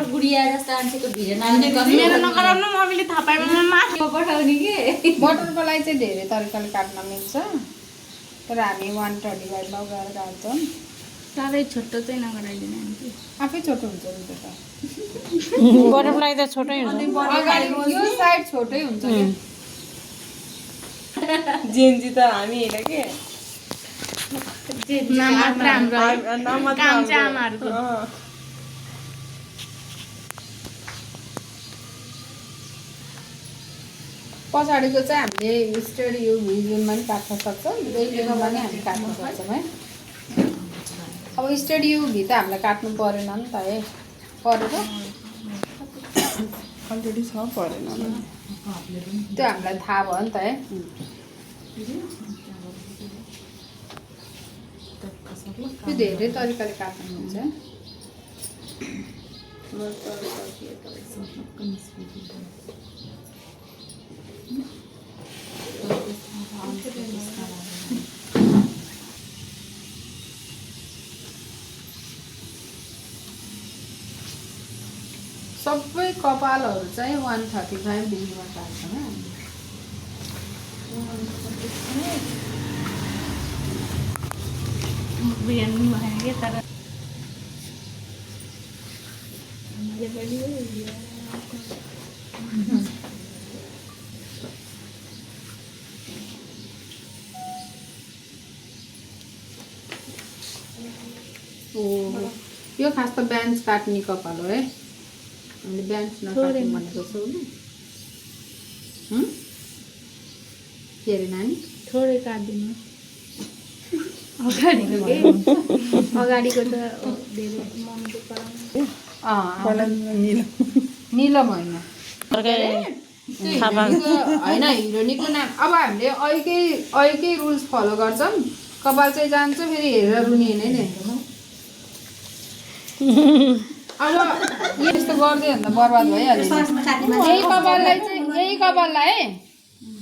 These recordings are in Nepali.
हाम्रो गुडिया जस्तो आन्टीको भिडियो मेरो नगराउनु मम्मीले थाहा पाएमा माथि पठाउने के बटरफ्लाई चाहिँ धेरै तरिकाले काट्न मिल्छ तर हामी 135 मा गएर काट्छौँ साह्रै छोटो चाहिँ नगराइदिनु आन्टी आफै छोटो हुन्छ नि त्यो त बटरफ्लाई त छोटै हुन्छ अगाडि यो साइड छोटै हुन्छ के जेन्जी त हामी हैन के नाम मात्र हाम्रो नाम मात्र काम चाहिँ आमाहरूको पछाडिको चाहिँ हामीले स्टुडियो भिजुनमा पनि काट्न सक्छौँ रेडियोमा पनि हामी काट्न सक्छौँ है अब स्टुडियो भी त हामीलाई काट्नु परेन नि त है परेर अलरेडी छ परेन त्यो हामीलाई थाहा भयो नि त है त्यो धेरै तरिकाले काट्नु हुन्छ सबै कपालहरू चाहिँ 135 डिग्रीमा काट्छौँ है बिहान भयो तर यो खास त ब्यान्च काट्ने कपाल हो है हामीले ब्यान्च नकाट्नु भनेको छौँ नि के अरे नानी थोरै काट्दिनु अगाडिको त धेरै मम्मीले कराउनु निलम होइन होइन हिरोनीको नाम अब हामीले अहिलेकै रुल्स फलो गर्छौँ कपाल चाहिँ जान्छ फेरि हेरेर रुनी नै अब यस्तो गर्दै भन्दा बर्बाद भइहाल्यो यही कपाललाई है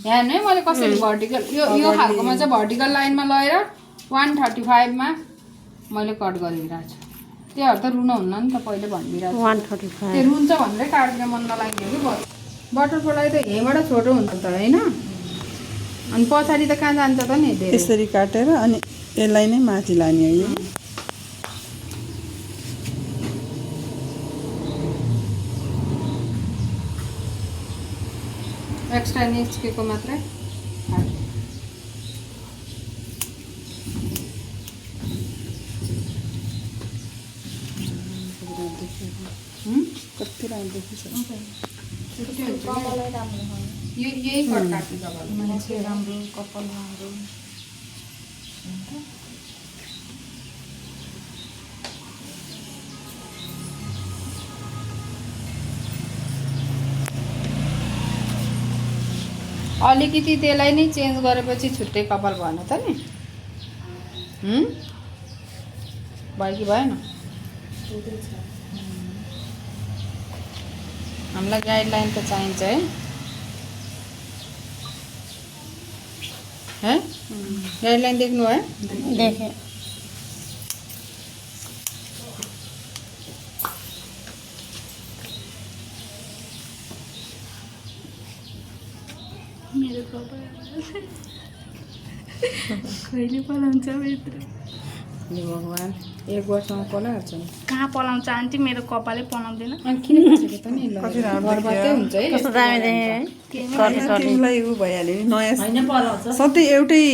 ध्यान है मैले कसरी भर्टिकल यो खालकोमा चाहिँ भर्टिकल लाइनमा लगेर 135 मा मैले कट गरिदिरहेको छु त्योहरू त रुन हुन्न नि त पहिले भनिदिरहेको छु त्यो रुन्छ भनेरै काट्न मन नलाग्यो कि बटरफ्लाई त यहीँबाट छोटो हुन्छ त होइन अनि पछाडि त कहाँ जान्छ त नि यसरी काटेर अनि यसलाई नै माथि लाने हो यो एक्स्ट्रा निस्केको मात्रै कति राम्रो देखिन्छ यही कट काट्नु कपाल मान्छे राम्रो कपाल राम्रो अलिकति त्यसलाई नै चेन्ज गरेपछि छुट्टै कपाल भएन त नि भयो कि भएन हामीलाई गाइडलाइन त चाहिन्छ है गाइडलाइन देख्नु है देखेँ मेरो कपाल कहिले पलाउँछ भित्र भगवान् 1 वर्षमा पलाइहाल्छ नि कहाँ पलाउँछ आन्टी मेरो कपालै पलाउँदैन अनि किन बसेको त नि बर्बादै हुन्छ है कस्तो दामी देखेँ तिमीलाई उ भइहाल्यो नि नयाँ होइन पलाउँछ सधैँ एउटै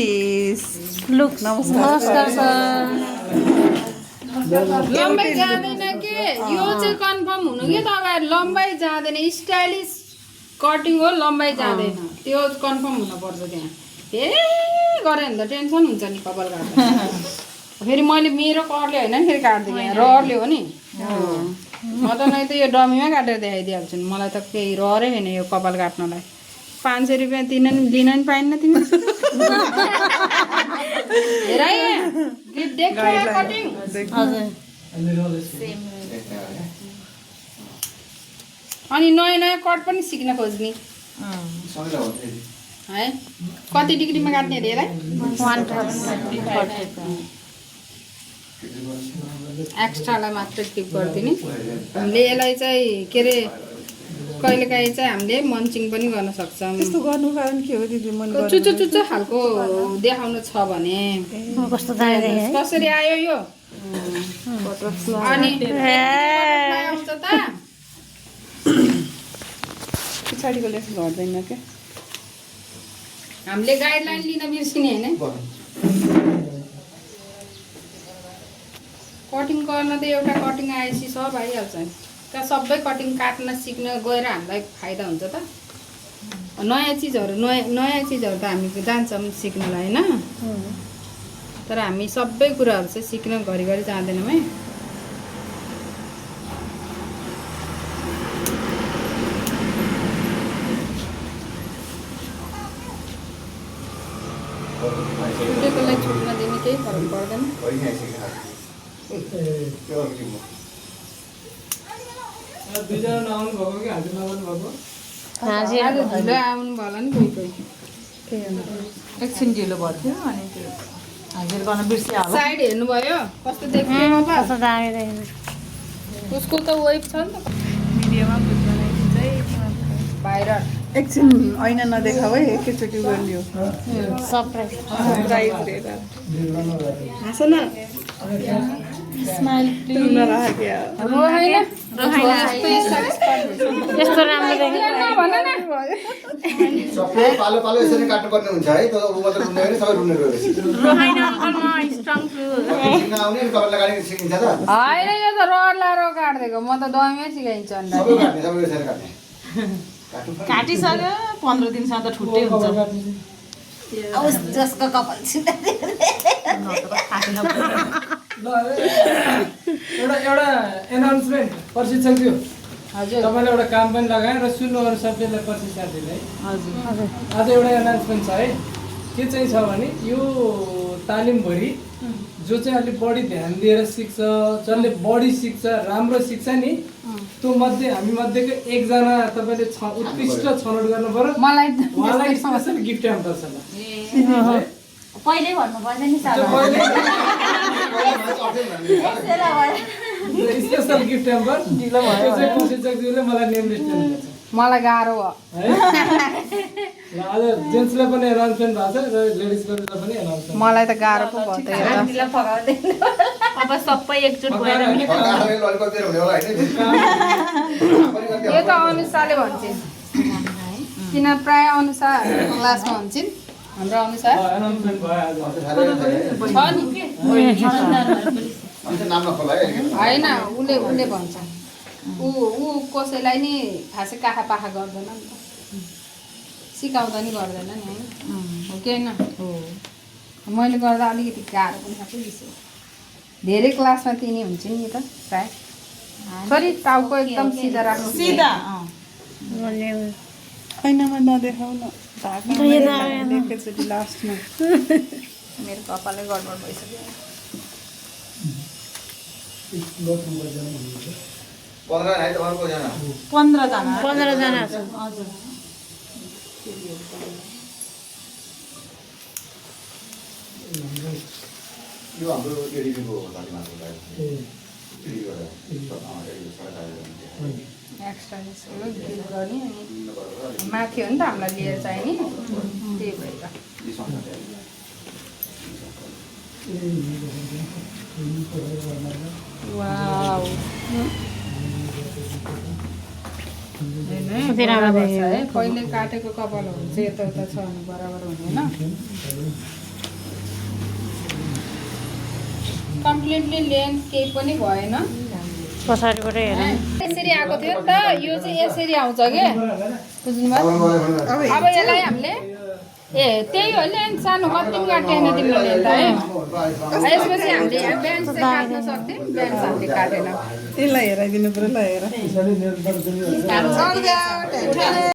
लुक नमस्कार लम्बाइ जाँदैन के यो चाहिँ कन्फर्म हुनु कि तपाईँहरू लम्बाइ जाँदैन स्टाइलिस कटिङ हो लम्बाइ जाँदैन त्यो कन्फर्म हुनुपर्छ त्यहाँ गऱ्यो भने त टेन्सन हुन्छ नि कपाल काट्दा फेरि मैले मेरो करले होइन नि फेरि काट्दिनँ रहरले हो नि म त नै त यो डमीमै काटेर देखाइदिइहाल्छु नि मलाई त केही रहरै होइन यो कपाल काट्नलाई 500 रुपियाँ दिन नि पाइन्न तिमी हेर कटिङ अनि नयाँ नयाँ कट पनि सिक्न खोज्ने है कति डिग्रीमा काट्ने अरे यसलाई एक्स्ट्रालाई मात्र क्लिप गरिदिने हामीले यसलाई चाहिँ के अरे कहिलेकाहीँ चाहिँ हामीले मन्चिङ पनि गर्न सक्छौँ त्यस्तो गर्नु कारण के हो दिदी मन चुचो चुचो खालको देखाउनु छ भने कस्तो दामी देखेँ है कसरी आयो यो अनि आउँछ त पछाडिको लेस घट्दैन क्या हामीले गाइडलाइन लिन बिर्सिने होइन कटिङ गर्न त एउटा कटिङ आएपछि सब आइहाल्छ नि त्यहाँ सबै कटिङ काट्न सिक्न गएर हामीलाई फाइदा हुन्छ त नयाँ चिजहरू त हामी जान्छौँ सिक्नलाई होइन तर हामी सबै कुराहरू चाहिँ सिक्न घरिघरि जाँदैनौँ है छुटेकोलाई छुट्न दिने केही फरक पर्दैन आज ढिलो आउनु भयो नि कोही एकछिन ढिलो भयो थियो अनि त्यो हाजिर गर्न बिर्सियो होला साइड हेर्नुभयो कस्तो देखियो बाबा कस्तो दामी देखेँ उसको त वेब छ नि त भिडियोमा बुझ्नु चाहिँ बाहिर एकछिन ऐना नदेखाऊ है एकैचोटि गरिदियो सरप्राइज हाँस न स्माइल रुन राख्यो यस्तो राम्रो देखेँ सबै पालो पालो यसरी काट्नुपर्ने हुन्छ है तर उ मात्र रुन्ने होइन सबै रुन्ने गएपछि रोहाइन अङ्कल म स्ट्रङ छु सिक्न आउने अनि तपाईँलाई गाडी सिकिन्छ त होइन यो त रड लाएर काट्दिएको म त दहीमै सिकाइन्छ अन्त सबै काट्ने सबै यसरी काट्ने काटिसक्यो 15 दिनसम्म त छुट्टै हुन्छ जसको कपाल एउटा एनाउन्समेन्ट प्रशिक्षकज्यू हजुर तपाईँले एउटा काम पनि लगाएँ र सुन्नुहरू सबैलाई प्रशिक्षण दिने आज एउटा एनाउन्समेन्ट छ है के चाहिँ छ भने यो तालिमभरि जो चाहिँ अलिक बढी ध्यान दिएर सिक्छ जसले बढी सिक्छ राम्रो सिक्छ नि त्यो मध्ये हामी मध्येको एकजना तपाईँले उत्कृष्ट छनौट गर्नु पर्यो मलाई उहाँलाई स्पेसल गिफ्ट ह्याम्पर छ ल पहिल्यै भन्नु पर्छ नि त्यो पहिले स्पेसल गिफ्ट ह्याम्पर त्यो चाहिँ प्रशिक्षकज्यूले मलाई नेम लिस्ट दिनुपर्छ मलाई गाह्रो भयो है ल आज जेन्ट्सलाई पनि एनाउन्समेन्ट भएको छ र लेडिजलाई पनि एनाउन्समेन्ट मलाई त गाह्रो पो भयो त अब सबै एकजुट भएर ललिपप दिएर हुने होला होइन यो त अनुसारले भन्छन् किन प्राय अनुसार क्लासमा भन्छन् हाम्रो अनुसार एनाउन्समेन्ट भयो आज छ नि नाम नखोला है होइन उसले भन्छ ऊ कसैलाई नि खासै काखा पाखा गर्दैन नि त सिकाउँदा नि गर्दैन नि होइन हो कि होइन मैले गर्दा अलिकति गाह्रो पनि खासै दिसो धेरै क्लासमा तिनी हुन्छ नि त प्रायः सरी टाउको एकदम सिधा राख्नु सिधा ऐनामा नदेखाऊ न एकैचोटि लास्टमा मेरो कपालै गडबड भइसक्यो 15 है त अर्को जना 15 जना 15 जना छ हजुर यो हाम्रो एडिटिङको तालिमको लागि एक्स्ट्रा गिफ्ट गर्ने अनि माथि हो नि त हामीलाई लिएर चाहिने त्यही भएर वाउ है पहिले काटेको कपालहरू चाहिँ यता छ भने बराबर हुँदैन कम्प्लिटली लेन्थ केही पनि भएन पछाडिबाट हेर्नु यसरी आएको थियो नि त यो चाहिँ यसरी आउँछ के बुझ्नुभयो अब यसलाई हामीले त्यही हो लेन्थ सानो कति पनि काटेन तिमीले लेन्थ है यसपछि हामीले ब्यान्ड चाहिँ काट्न सक्थ्यौँ ब्यान्ड हामीले काटेन यसलाई हेराइदिनु पऱ्यो ल हेर